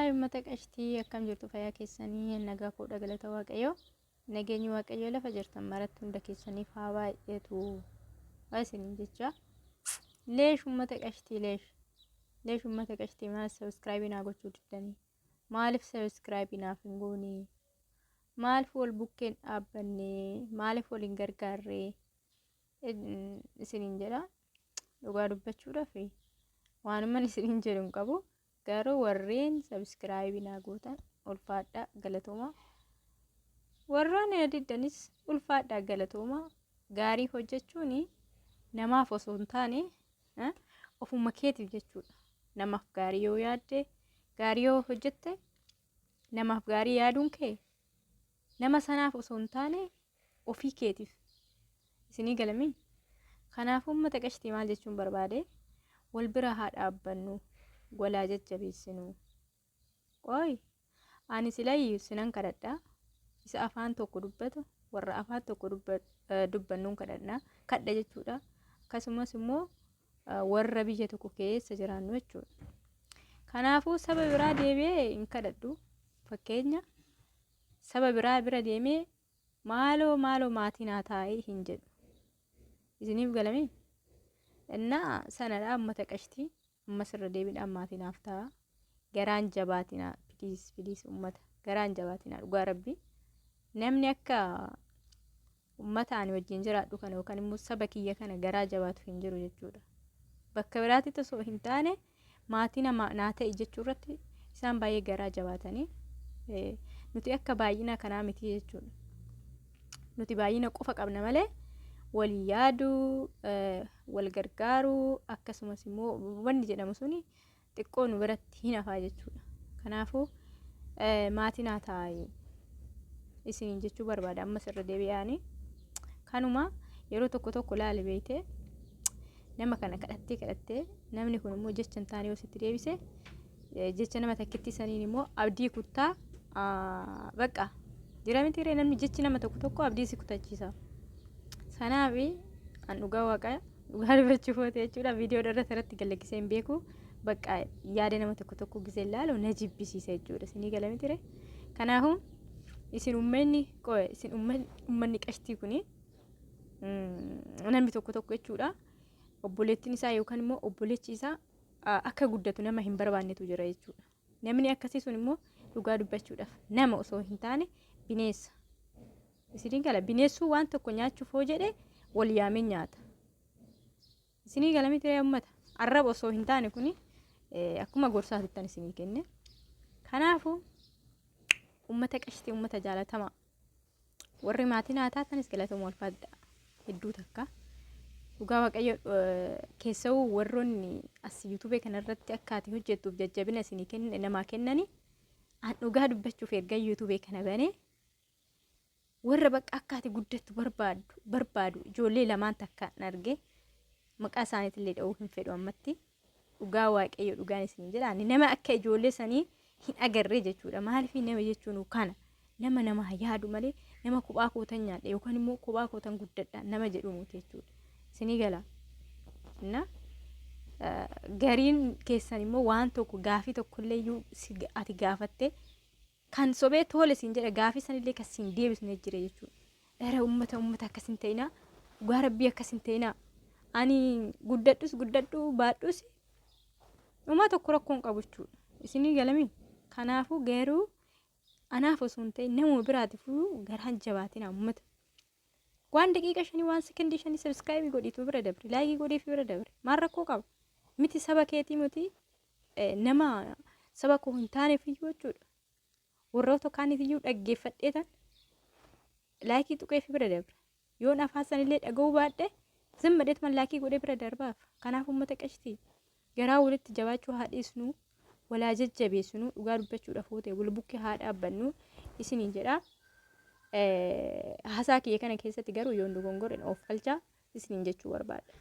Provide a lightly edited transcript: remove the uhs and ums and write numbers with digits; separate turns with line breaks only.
Haay uummata qashtii, akkam jirtu? Fayyaa keessanii? Nagaa koodha, galata Waaqayyoo. Nageenyi Waaqayyoo lafa jirtan maratti hunda keessaniif haa baay'atu. Waa isiniin jecha. Leesh uummata qashtii, leesh. Leesh uummata qashtii, maal subscribe naa gochuu diddanii? Maaliif subscribe naaf hin goone? Maaliif wal bukkeen dhaabbanne? Maaliif wal hin gargaarre? Isiniin jedha. Dhugaa dubbachuudhaaf waanuman isiniin jedhu hin qabu. Garuu warreen subscribe naa gootan, ulfaadhaa, galatooma. Warroonni na diddanis, ulfaadhaa, galatooma. Gaarii hojjechuun namaaf osoo hin taane ofuma keetiif jechuudha. Namaaf gaarii yoo yaadde, gaarii yoo hojjette, namaaf gaarii yaaduun kee nama sanaaf osoo hin taane ofii keetiif. Isinii galamii? Kanaafuu uummata qashtii, maal jechuun barbaade, wal bira haa dhaabbannu, walaa jajjabeessinu. Qoy, ani silayyuu sinan kadhadha. Isa afaan tokko dubbatu, warra afaan tokko dubbannuun kadhadha. Kadha jechuudha. Akkasumas immoo warra biyya tokko keessa jiraannu jechuudha. Kanaafuu saba biraa deebi'ee hin kadhadhu. Fakkeenya, saba biraa bira deemee "Maaloo, maaloo, maatii naa taa'ee" hin jedhu. Isiniif galamee? Innaa sanadha, uummata qashtii. Ammas irra deebiidhaan maatii naaf ta'a. Garaan jabaatinaa, please, please, uummata, garaan jabaatinaa. Dhugaa rabbii, namni akka uummata ani wajjin jiraadhu kana yookaan immoo saba kiyya kana garaa jabaatu hin jiru jechuudha. Bakka biraatti osoo hin taane maatii nama naa ta'e jechuu irratti isaan baay'ee garaa jabaatanii, nuti akka baay'ina kanaa miti jechuudha. Nuti baay'ina qofa qabna malee walii yaaduu, wal gargaaruu, akkasumas immoo wanni jedhamu suni xiqqoo nu biratti hin hafaa jechuudha. Kanaafuu maatii naa taa'aa isiniin jechuu barbaada ammas irra deebi'aanii. Kanuma yeroo tokko tokko laali, beeytee, nama kana kadhattee kadhattee, namni kun immoo jecha hin taane yoo sitti deebise, jecha nama takkitti saniin immoo abdii kuttaa. Bakka jira miti ree, namni jechi nama tokko tokko abdii si kutachiisa. Sanaaf an dhugaa Waaqa, dhugaa dubbachuuf oote jechuudha, viidiyoo irratti irratti gallakkisee hin beeku. Bakka yaada nama tokko tokko gisee ilaalu na jibbisiisa jechuudha. Isinii gala miti ree? Kanaafuu isin uummanni, isin uummanni qashtii kuni, namni tokko tokko jechuudha, obboleettiin isaa yookaan immoo obboleechi isaa akka guddatu nama hin barbaannetu jira jechuudha. Namni akkasii sun immoo dhugaa dubbachuudhaaf nama osoo hin taane bineensa. Isinii gala? Bineensuu waan tokko nyaachuuf hoo jedhe wal yaamee nyaata. Isinii gala miti uummata? Arraba osoo hin taane kuni akkuma gorsaatittan isinii kenne. Kanaafuu uummata qashtii, uummata jaalatamaa, warri maatii naa taatanis galatooma, ulfaadha hedduu takka. Dhugaa Waaqayyo, keessawuu warroonni as YouTube kanarratti akka ati hojjettuuf jajjabina isinii kenne namaa kennani, an dhugaa dubbachuuf erga YouTube kana banee warra bakka akka ati guddattu barbaadu ijoollee lamaan takka arge. Maqaa isaaniitillee dha'uu hin fedhu ammatti. Dhugaa Waaqayyo, dhugaan isin jedha, ani nama akka ijoollee sanii hin agarree jechuudha. Maaliif, nama jechuun kana nama namaa yaadu malee nama kophaa kootan nyaadha yookaan immoo kophaa kootan guddadha nama jedhu miti jechuudha. Isinii gala? Na gariin keessan immoo waan tokko, gaafii tokkollee iyyuu ati gaafatte kan sobee tole siin jedha, gaafii sanillee kan siin deebisne jira jechuudha. Dhala uummata, uummata akkas hin ta'inaa. Dhugaa rabbii, akkas hin ta'inaa. Ani guddadhus guddadhu baadhus dhumaa tokko rakkoon qabu jechuudha. Isinii galamii? Kanaafuu garuu anaaf osoo hin ta'in namuma biraatiif garaan jabaatina uummata. Waan daqiiqa 5, waan sekondii 5 subscribe godhiitu bira dabri. Like godhiif bira dabri. Maal rakkoo qaba? Miti saba keetii miti, nama saba koo hin taaneef iyyuu jechuudha. Warroota kaaniif iyyuu dhaggeeffadhee tan like tuqeef bira dabra. Yoon afaan sanillee dhaga'uu baadhe, zimma dheetuman like godhee bira darbaaf. Kanaaf uummata qashtii, garaa walitti jabaachuu haa dhiisnu, walaa jajjabeessinu. Dhugaa dubbachuudhaaf yoo ta'e wal bukkee haa dhaabbannu isiniin jedha. Haasaa kiyya kana keessatti garuu yoon dogongore of galchaa isiniin jechuu barbaada.